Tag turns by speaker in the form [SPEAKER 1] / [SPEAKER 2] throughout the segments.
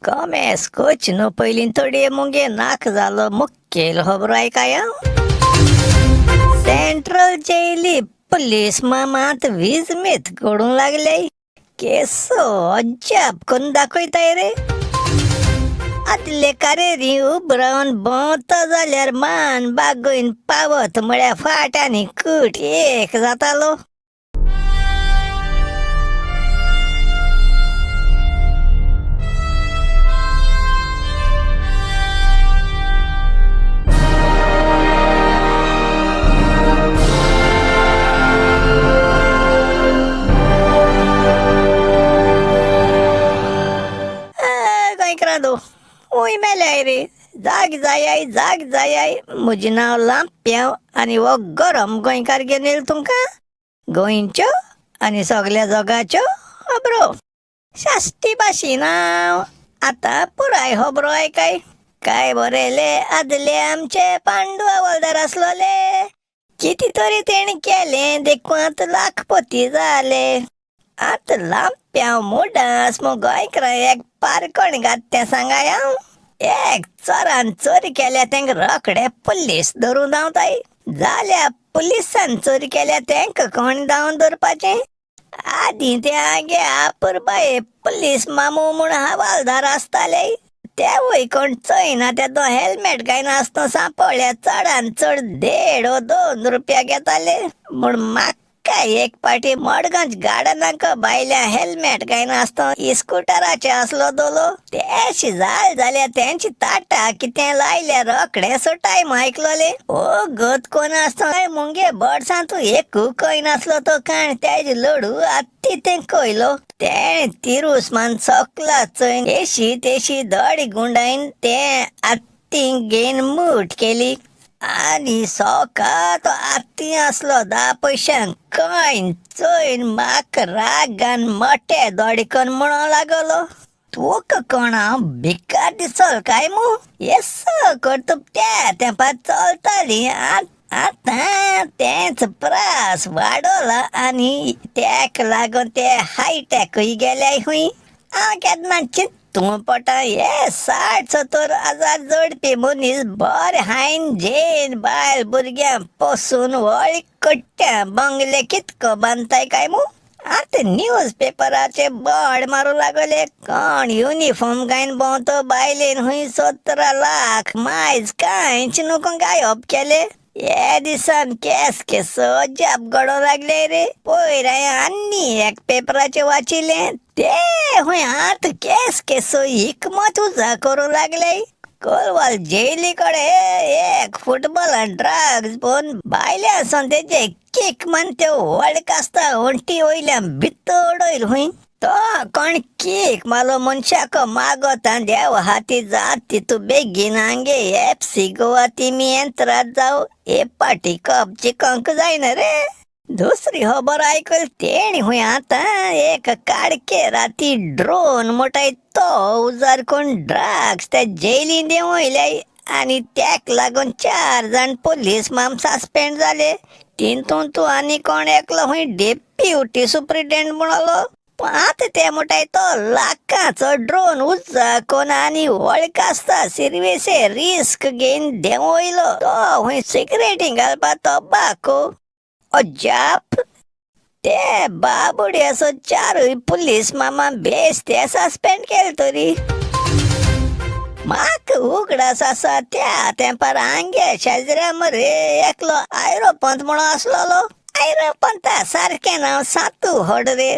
[SPEAKER 1] कोमेस coach न्हू पयलीं थोडये मुगे नाक जालो मुखेल खबरो आयकाया. सेंट्रल जेली पुलीस मामात वीज मेत करूंक लागले. केसो अजाप करून दाखयताय रे. आदले कारेरी उबरावन भोंवतो जाल्यार मान बागोवन पावत म्हळ्यार फाट आनी कूट एक जातालो. गोंयकारांनो हूंय मेल्याय रे. जाग जायाय जाग जायाय. म्हजें नांव लांप्यांव आनी हो गरम गोंयकार घेवन येयलो तुमकां गोंयच्यो आनी सगल्या जगाच्यो खबरो. साश्टी भाशेन हांव आतां पुराय खबरो आयकाय. काय बरेले आदले आमचे पांडू हवालदार आसलोले. कितें तरी तेणें केलें देखून आतां लाखपती जाले. आतां लांप्यांव मुडास मु गोंयकारां एक पारकोण घात तें सांगाय हांव. एक चोरान चोरी केल्या तेंका रोखडे पुलीस धरूंक धांवताय. जाल्यार पुलिसान चोरी केल्या तेंका कोण धांवन धरपाचें? आदीं ते आगे आपुरबाये पुलीस मामू म्हूण हवालदार आसताले. तेवूय कोण चोयना तेदो हेल्मेट घायनासतना सांपळ्ळ्यार चडान चड 1.5 वो 2 रुपया घेताले. म्हूण म्हाका एक पाटी मडगांव गार्डनाक बायल्या हेल्मेट घायनासतना स्कुटराचेर आसलो दोलो. तेशी जाल जाल्यार तेंची ताटा कितें लायल्यार रोखडे सोटाय आयकलोले. ओ गत कोण आसतना मुगे बडसां तूं एक कय नासलो तो काण तेजे लडू आत्ती तें कयलो. तेणें तिरूस मान सकला चोयन एशी तेशी दडी गुंडायन तें आत्ती घेवन मूठ केली. आनी सोका तो आत्ती आसलो 10 पयशांक कयन चोयन म्हाका रागान मोटे दोडी करून म्हणूंक लागलो, तुका कोण हांव भिकार दिसल काय मू? येसो करतूप त्या तेंपार चलताली. आतां तेंच प्रास वाडोला आनी तेका लागून ते हायटॅकूय गेल्याय खूंय. हांव केन्ना चिंतूं पडटा हे 60-70 हजार जोडपी मनीस बरे हायन जेन बायल भुरग्यां पोसून व्हड कट्ट्या बंगले कितको बांदताय काय मू? आतां न्यूज पेपराचे बोड मारूंक लागले. कोण युनिफॉर्म घायन भोंवतो बायलेन खूंय 17 लाख मायज कांयच न्हू गायब केले. हे दिसान केस केसो अजाप घडोवंक लागले रे. पयर हांवें आनी एक पेपराचेर वाचिल्लें ते खूंय आतां केस केसो हिकमत उजा करूंक लागले. कोलवाल जेली कडेन एक फुटबॉलान ड्रग्स पळोवन बायले आसून तेजे कीक मान त्यो व्हड आसता वण्टी वयल्यान भितर उडयल खूंय. तो कोण कीक मालो मनशाक मागोता देव हाती जात तितू बेगीन हांगे एफसी गोवा टिमी एंत्राद जावं हे पाटी कप जिखोंक जायना रे. दुसरी खबर आयकल तेणी खूंय आतां एक काडके राती ड्रोन म्हणटाय तो उजार कोण ड्रग्स त्या जेलीन देंवयल्याय आनी तेक लागून 4 जाण पुलीस माम सस्पेंड जाले. तितून तूं आनी कोण एकलो खूंय डेप्युटी सुप्रिटेंड म्हणलो. आतां ते म्हणटाय तो लाखांचो ड्रोन उज्जा कोण आनी वळख आसता सिर्विसे रिस्क घेवन देंवयलो. तो खूंय सिगरेटी घालपा तोबाको अजाप. ते बाबुड्याचो 4 पुलीस मामा बेस ते सस्पेंड केले तरी. म्हाका उगडास आसा त्या तेंपार आमगे शेजऱ्या मरे एकलो आयरोपंत म्हणून आसलोलो. आयरोपंता सारकें नांव सातू हड रे.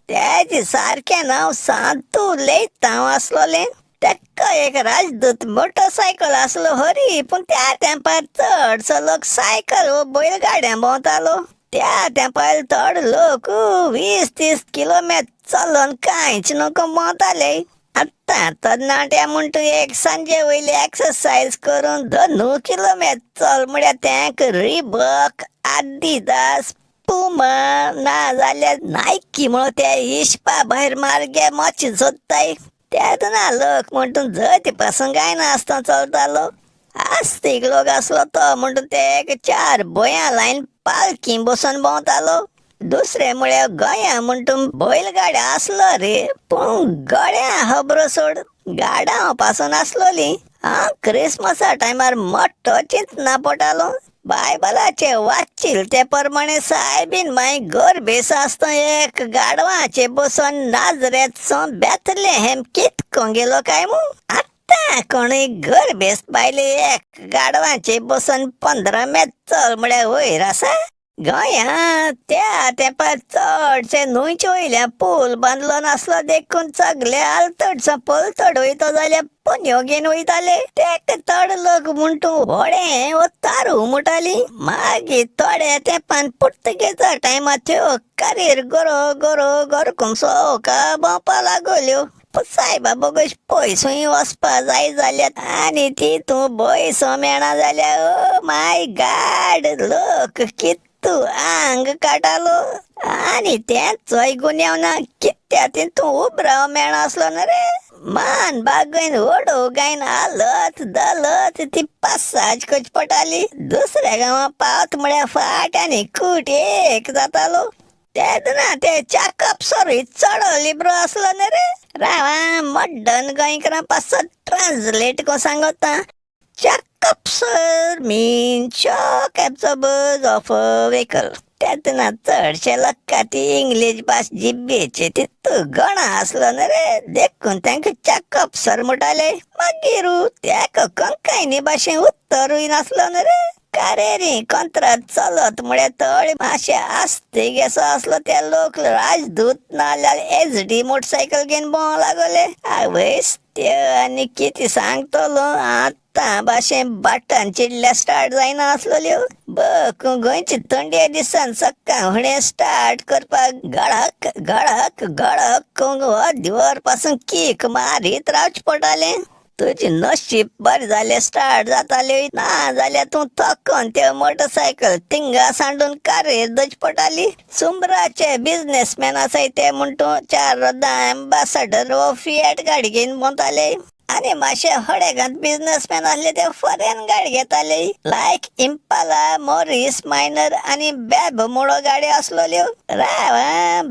[SPEAKER 1] तेजें सारकें नांव सातू लेतांव आसलोलें. तेका एक राजदूत मोटरसायकल आसलो हरी, पूण त्या तेंपार चडसो लोक सायकल वो बैलगाड्यां भोंवतालो. त्या तेंपार थोडे लोक 20-30 किलोमीटर चलोन कांयच नको भोंवताले. आतां तरणाट्या म्हण तूं एक सांजे वयली एक्सरसायज करून 2 किलोमीटर चल म्हळ्यार तेंका रिबॉक, आदिदास, पुमा ना जाल्यार नायकी म्हणून ते हिशपा भायर मार्गे मोची सोदताय. तेन्ना लोक म्हण तूं जती पासून गायना आसतना चलतालो. आस्तीक लोक आसलो तो म्हण तूं ते एक 4 बोयां लायन पालखी बसून भोंवतालो. दुसरें म्हळ्यार गोंया म्हण तूं बैलगाड्या आसलो रे, पूण गड्या खबरो सोड. गाडां पासून आसलोली. हांव क्रिसमसा टायमार मोठो चिंतना पडटालो. बायबलाचे वाचील ते प्रमाणे सायबीन माय गरबेस आसता एक गाडवाचे बसून नाजरेतसो बेथलेहेम कितको गेलो काय मू. आतां कोणूय गरबेस बायले एक गाडवाचे बसून 15 मेज चल म्हळ्यार वयर आसा. गोंयांत त्या तेंपार चडशे न्हंयचे वयल्या पूल बांदलो नासलो देखून सगले आलतडसो पलतड वयता जाल्यार पोन्यो घेवन वयताले. तेका चड लोक म्हूण तूं व्हडें वो तारू म्हणटाली. मागीर थोड्या तेंपान पुर्तुगेजा टायमार त्यो कारीर गोरो गोरो गोरकून सवका भोंवपा लागल्यो. सायबा बोगस पयसूय वचपा जाय जाल्यार आनी ती तूं पयसो मेळना जाल्यार ओ my God लोक कितू आंग काडटालो. आनी तेंचोय गुन्यांव ना कित्या ती तूं उबराव मेळनासलो न्हू रे. मान बागयन वडो गायन हालत दलत ती पासाज करची पडटाली. दुसऱ्या गांवां पावत म्हळ्यार फाट आनी कूट एक जातालो. तेन्ना ते चाकप सॉरी चड लिब्रो आसलो न्हू रे. राव मड्डन गोंयकारां पासत ट्रान्सलेट को सांगता. Shock absorber mean shock absorbers of a vehicle. तेन्ना चडशे लोकां ती इंग्लीश भास जिब्बेची तितू गणा आसलो न्हू रे देखून तांकां चाकप सर म्हणटाले. मागीर तेका कोंकणी भाशेन उत्तरूय नासलो न्हू रे. कारेरी कोंत्राद चलत म्हळ्यार थोडे मातशे आस्तीक असो आसलो ते लोक राजदूत नाल्यार एच डी मोटरसायकल घेवन भोंवंक लागले. आवयस त्यो आनी कितें सांगतलो आतां भाशेन बटन चिडल्यार स्टार्ट जायना आसलोल्यो. बक गोंयची थंडे दिसान सक्का फुडें स्टार्ट करपाक गळक गळक गळक करूंक अर्द पासून कीक मारीत रावचें पडटालें. तुजें नशीब बरें जाल्यार स्टार्ट जाताल्यो ना जाल्यार तूं थकोन त्यो मोटरसायकल थिंगा सांडून कारेर दवरची पडटाली. सुंबराचे बिजनेसमॅन आसाय ते म्हूण तूं चार रोदां एम्बासडर वो फिएट गाडी घेवन भोंवताले. आनी मातशे हडेगांत बिजनेसमॅन आसले ते फॉरेन गाडी घेताले लायक इम्पाला, मॉरीस मायनर आनी बॅब मुळो गाडी आसलोल्यो. राव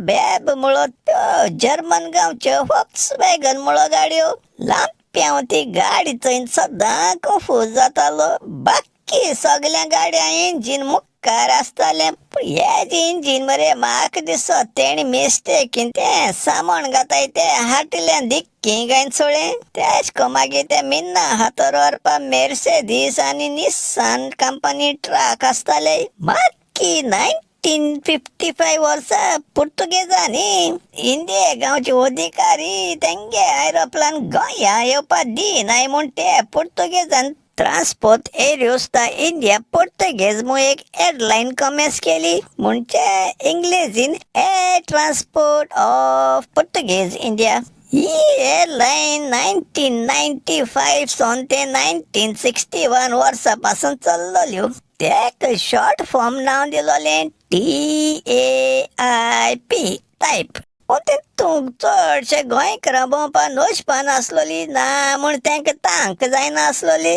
[SPEAKER 1] बॅब मुळो त्यो जर्मन गांवच्यो वॉक्सवॅगन मुळो गाडयो. लांप्यांव ती गाडी चोयन सदां कंफ्यूज जातालो. बाकी सगल्या गाडयां इंजीन मुखार आसतालें पूण हेजें इंजीन मरे म्हाका दिसत तेणी मिस्टेकीन तें सामान घाताय तें हाटिल्यान दिक्की गायन सोळें. तेश को मागीर ते मिन्ना हातर व्हरपा मेर्सेदीस आनी निस्सान कंपनी ट्रक आसताले. बाकी 1955 वर्सा पुर्तुगेजांनी इंडिये गांवचे अधिकारी तेंगे एरोप्लेन गोंया येवपा दिनाय म्हूण ते पुर्तुगेजान ट्रान्सपोर्ट एरियोस दा इंडिया पुर्तुगेज म्हूण एक एअरलायन कॉमेस केली म्हणजे इंग्लेजीन air transport of Portuguese India. He airline 1995 सावन ते 1961 वर्सां पासून चल्लल्यो. तेका शॉर्ट फॉर्म नांव दिलोलें TAIP type. पूण तेतूंक चडशे गोंयकारां भोंवपा नोशपान आसलोली ना म्हूण तांकां तांक जायना आसलोली.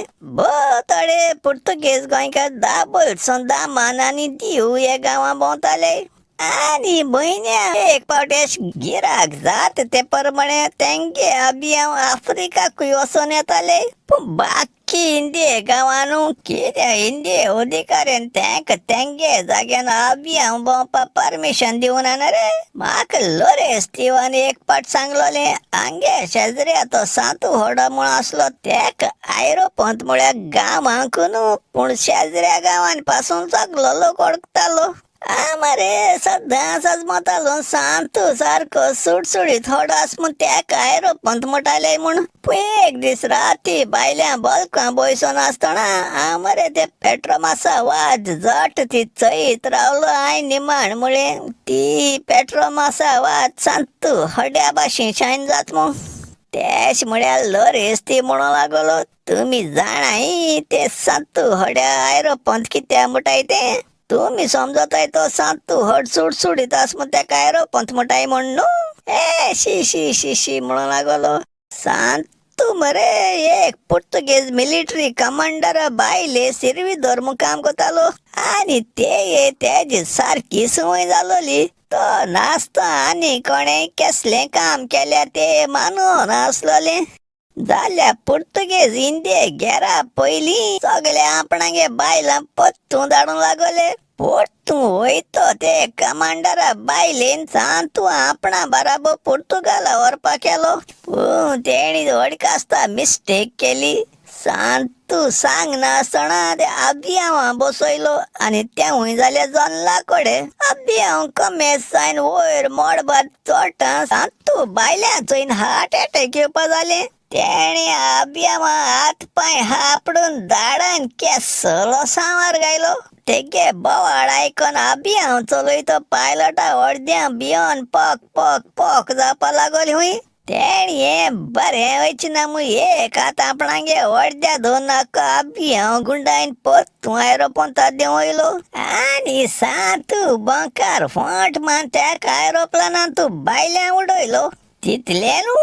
[SPEAKER 1] थोडे पुर्तुगेज गोंयकार दाबोळसून दामन आनी दीव ह्या गांवां भोंवताले. आनी म्हयन्या एक फावट अशें गिराक जात ते प्रमाणे तेंगे अभियांव आफ्रिकाकूय वचोन येताले. पूण बाकी इंडिये गांवांनू कितें इंडिये अधिकाऱ्यान तेंका तेंगे जाग्यान अभियांव भोंवपा परमिशन दिवना न्हू रे. म्हाका लोरेस स्टिवान एक फावट सांगलोलें हांगे शेजऱ्या तो सांतू होडो म्हूण आसलो तेका आयरोपांत म्हळ्यार गांवांक न्हू पूण शेजऱ्या गांवान पासून सगलो लोक वळखतालो. आ मरे सदां सजमतालो सांतू सारको सुटसुटीत थोडो आस म्हूण तेका आयरोपांत म्हणटाले म्हूण. पूण एक दीस राती भायल्या बल्कां बयसोन आसतना आ मरे ते पेट्रोमासा वाज जट ती चयत रावलो. हांयें निमाण म्हळें ती पेट्रोमासा वाज सांतू हड्या भाशेन शायन जात मू. तेश म्हळ्यार लोरेस ती म्हणूंक लागलो तुमी जाणाय ते सांतू हड्या आयरोपांत कित्याक म्हणटाय तें. तुमी समजताय तो सांतू हड सुटसुटीत आस म्हूण तेका आयरोपांत म्हणटाय म्हूण न्हू. ए शी शी शी शी म्हणूंक लागलो. सांतू मरे एक पुर्तुगेज मिलिटरी कमांडरा बायले सिर्विदोर म्हूण काम करतालो आनी ते तेजी सारकी संवय जालोली. तो नासता आनी कोणें केसलें काम केल्यार ते मानून आसलोलें. जाल्यार पुर्तुगेज इंडिये गेरा पयलीं सगळे आपणागे बायलां पत्तूं धाडूंक लागले. परतूं वयतो ते कमांडरा बायलेन सांतू आपणा बराबर पुर्तुगाला व्हरपा केलो. पूण तेणी व्हड आसता मिस्टेक केली. सांतू सांगनासतना ते आबियांवा बसयलो आनी तेवूय जालें जनला कडेन. आबियांव कमेस जावन वयर मळबार चडटा सांतू बायल्यां चोयन हार्ट एटॅक येवपा जालें. तेणी आबियांवा हात पांय हापडून दाडान केसलो सांवार घायलो. तेगे बोवाळ आयकोन आबियांव चलयतो पायलटा अर्द्यां भियोन पक पक पक जावपा लागोली हुंय. तेणी हें बरें वयचें ना म्हूण एक हात आपणागे अर्द्या दोन आबियांव गुंडायन परतून एरोपोंतार देंवयलो आनी सांतू बंकार फोंट मान तेका एरोप्लेनान तूं बायल्यां उडयलो. तितलें न्हू,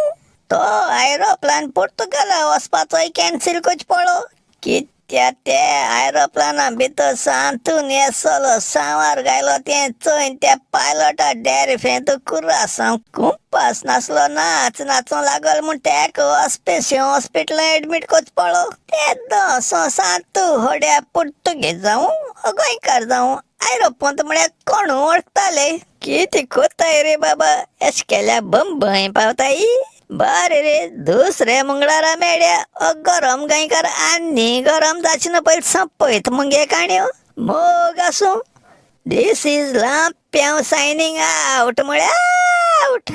[SPEAKER 1] तो एरोप्लेन पुर्तुगाला वचपाचोय कॅन्सील करचो पडलो. कित्याक ते एरोप्लेना भितर सांतून येसलो सांवार घायलो तें चोयन त्या पायलटा डेरिफेंत कुरासांव कुंपास नासलो नाच नाचूंक लागलो म्हूण तेका ऑस्पेसियो हॉस्पिटलांत एडमीट करचो पडलो. तेदोसो सांतू होड्या पुर्तुगेज जावं गोंयकार जावं आयरोपोंत म्हळ्यार कोण वळखताले. कितें कोत्ताय रे बाबा, एश केल्यार बंबय पावताय. बरें रे, दुसऱ्या मंगळारा मेळया. गरम गोंयकार आनी गरम जावचे ना पयलीं सोंपयत मुगे काणयो. मोग आसूं. This is Lampiao signing out म्हळ्यार आवट.